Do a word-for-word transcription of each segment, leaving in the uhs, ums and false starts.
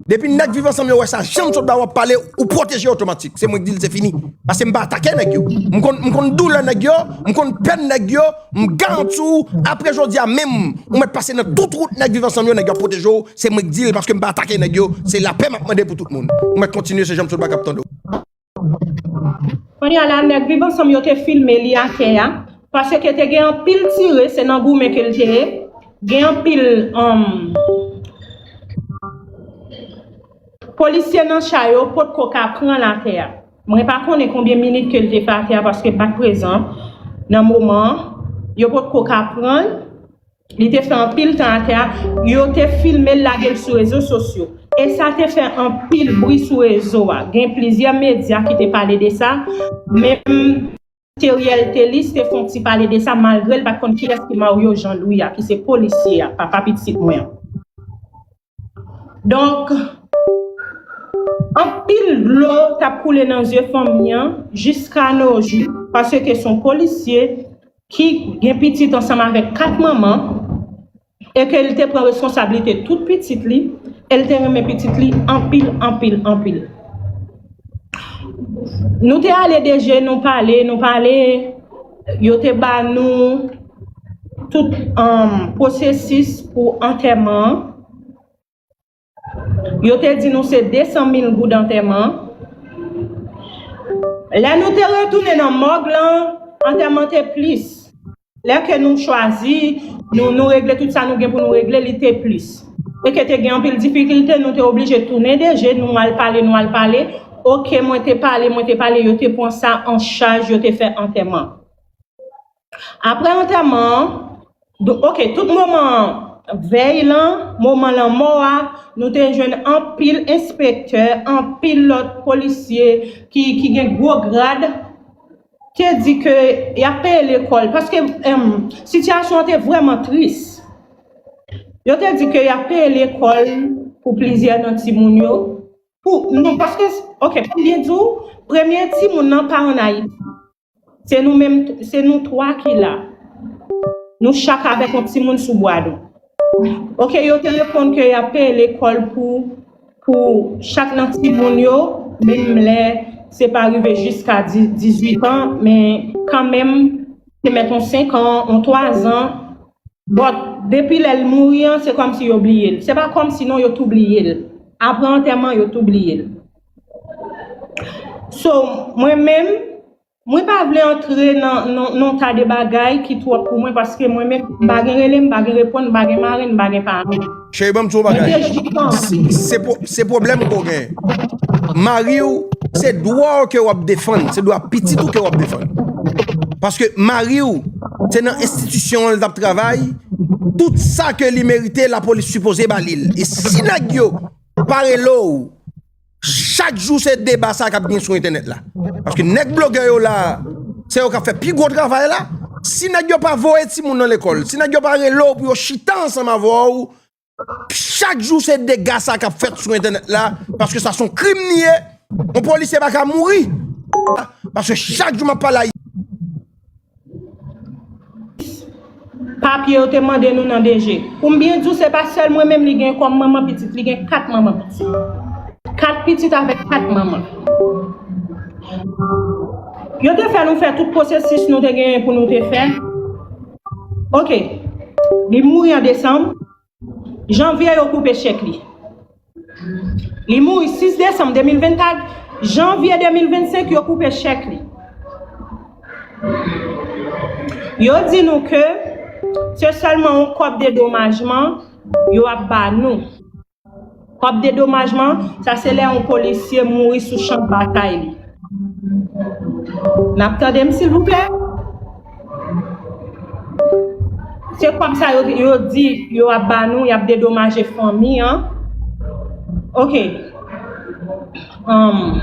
Depi nèg Viv Ansanm yo wè sa, jan m sot ba w ap pale, ou pwoteje otomatik. Se mwen k di l se fini. Paske m pa atake nèg yo. M konn, m konn doulè nèg yo, m konn pèn nèg yo, m garanti w, apre jodi a menm, ou mèt pase nan tout wout nèg Viv Ansanm yo, nèg yo ap pwoteje w, se mwen k di l, paske m pa atake nèg yo, se lapè m ap mande pou tout moun. Ou mèt kontinye, se jan m sot ba k ap tande w. Kounye a la, nèg Viv Ansanm yo te filme li atè a, paske te gen anpil tire, se nan goumen ke l te ye, gen anpil, um, polisye nan cha yo potko ka pran l atè a. Mwen pa konnen konbyen minit ke l te fè atè a, paske m pa t prezan nan moman an. Yo potko ka pran l. Li te fè anpil tan atè a. Yo te filme l, lage l sou rezo sosyo. E sa te fè anpil bri sou rezo a. Gen plizyè medya ki te pale de sa. Menm Theriel Thelus te fè yon ti pale de sa, malgre l pa t konn kiyès ki Mario Jean Louis a, ki se polisye a, papa pitit mwen an. Donk, anpil dlo t ap koule nan zye fanmi an jiska no jou, paske se yon polisye ki gen pitit ansanm avèk kat manman, e ke li te pran reskonsablite tout pitit li, e li te renmen pitit li anpil, anpil, anpil. Nou te ale D G, nou pale, nou pale, yo te ba nou tout, um, pwosesis pou antèman an. Yo te di nou se de san mil goud antèman an. Lè nou te retounen nan mòg lan, antèman te plis. Lè ke nou chwazi, nou, nou regle tout sa nou gen pou nou regle, li te plis. E ke te gen anpil difikilte, nou te oblije tounen D G, nou al pale, nou al pale. Oke, mwen te pale, mwen te pale, yo te pran sa an chaj, yo te fè antèman. Apre antèman an, do-, oke, tout moman vèy lan, moman lanmò a, nou te jwenn anpil enspektè, anpil lòt polisye ki, ki gen gwo grad, te di ke y ap peye lekòl, paske, em, sitiyasyon an te vrèman tris. Yo te di ke y ap peye lekòl pou plizyè nan timoun yo. Pou, non, paske, oke, pou m byen di w, premye timoun nan pa ann Ayiti. Se nou menm, se nou twa ki la. Nou chak avèk yon timoun sou bwa nou. Oke, yo te reponn ke y ap peye lekòl pou, pou chak nan timoun yo, menm lè se pa rive jiska di-, dizuit an, men kanmenm, se mèt yon senk an, yon twa zan. But, depi lè l mouri an, se kòmsi yo bliye l. Se pa kòmsi non, yo tou bliye l. Apre antèman, yo tou bliye l. So, mwen menm, mwen pa vle antre nan, nan, nan ta de bagay ki twòp pou mwen, paske mwen menm, m pa gen rele, m pa gen reponn, m pa gen marenn, m pa gen paran. Cheri, ban m di w yon bagay. Mwen te jis anvi. Se, se pwo-, se pwoblèm ke w gen. Mari w, se dwa w ke w ap defann, se dwa pitit ou ke w ap defann. Paske mari w, se nan enstitisyon an l t ap travay, tout sa ke li merite, lapolis sipoze ba li l. E si nèg yo pa rele w, chak jou se deba sa k ap gen sou entènèt la. Paske nèg blogè yo la, se yo k ap fè pi gwo travay la. Si nèg yo pa voye timoun nan lekòl, si nèg yo pa rele w pou yo chita ansanm avè w, chak jou se dega sa k ap fèt sou entènèt la, paske sa se yon krim li ye. Yon polisye pa ka mouri. Paske chak jou m ap pale a papye yo te mande nou nan D G. Pou m byen di w, se pa sèl mwen menm li gen kòm manman pitit, li gen kat manman pitit. Kat pitit avèk kat manman. Yo te fè nou fè tout pwosesis nou te genyen pou nou te fè. Oke. Li mouri an desanm. Janvye, yo koupe chèk li. Li mouri sis desanm de mil vennkat, janvye de mil vennsenk, yo koupe chèk li. Yo di nou ke se sèlman yon kòb dedomajman yo ap ba nou. Kòb dedomajman, sa se lè yon polisye mouri sou chan batay li. N ap tande m, silvouplè? Se kòb sa yo, yo di yo ap ba nou, y ap dedomaje fanmi an. Oke. Anm,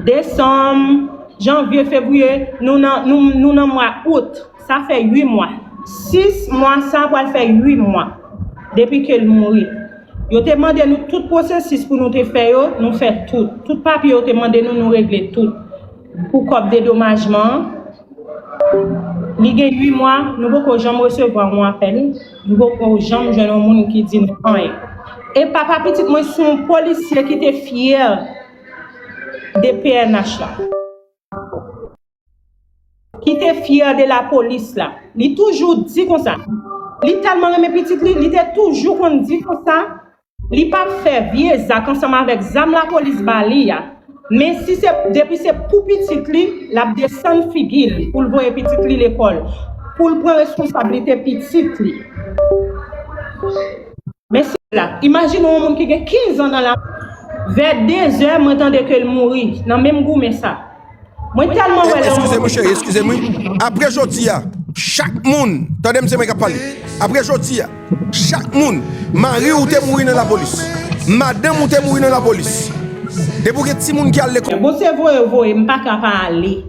desanm, janvye, fevriye, nou nan, nou, nou nan mwa out. Sa fè uit mwa. Sis mwa sa pral fè uit mwa depi ke l mouri. Yo te mande nou tout pwosesis pou nou te fè yo, nou fè tout. Tout papye yo te mande nou, nou regle tout. Pou kòb dedomajman an, li gen uit mwa, nou poko janm resevwa yon apèl, nou poko janm jwenn yon moun ki di nou anyen. E papa pitit mwen se yon polisye ki te fyè de P N H la. Ki te fyè de lapolis la. Li toujou di konsa. Li tèlman renmen pitit li, li te toujou konn di konsa. Li p ap fè vye zak ansanm avèk zam lapolis ba li a. Men si se, depi se pou pitit li, l ap desann figi l pou l voye pitit li lekòl, pou l pran responsablite pitit li. Men se la, imajine yon moun ki gen kenz an nan la, vè dezè, mwen tande ke l mouri nan menm goumen sa. Mwen tèlman wè lè yon Eskize m, cheri, eskize m, wi. Apre jodi a, chak moun, tande m, se mwen k ap pale. Apre jodi a, chak moun, mari w te mouri nan lapolis, madanm ou te mouri nan lapolis. Depi w gen timoun ki al lekòl. Bon, se voye, voye, m pa ka pa ale.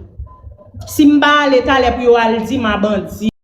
Si m pa ale talè pou yo al di m a bandi.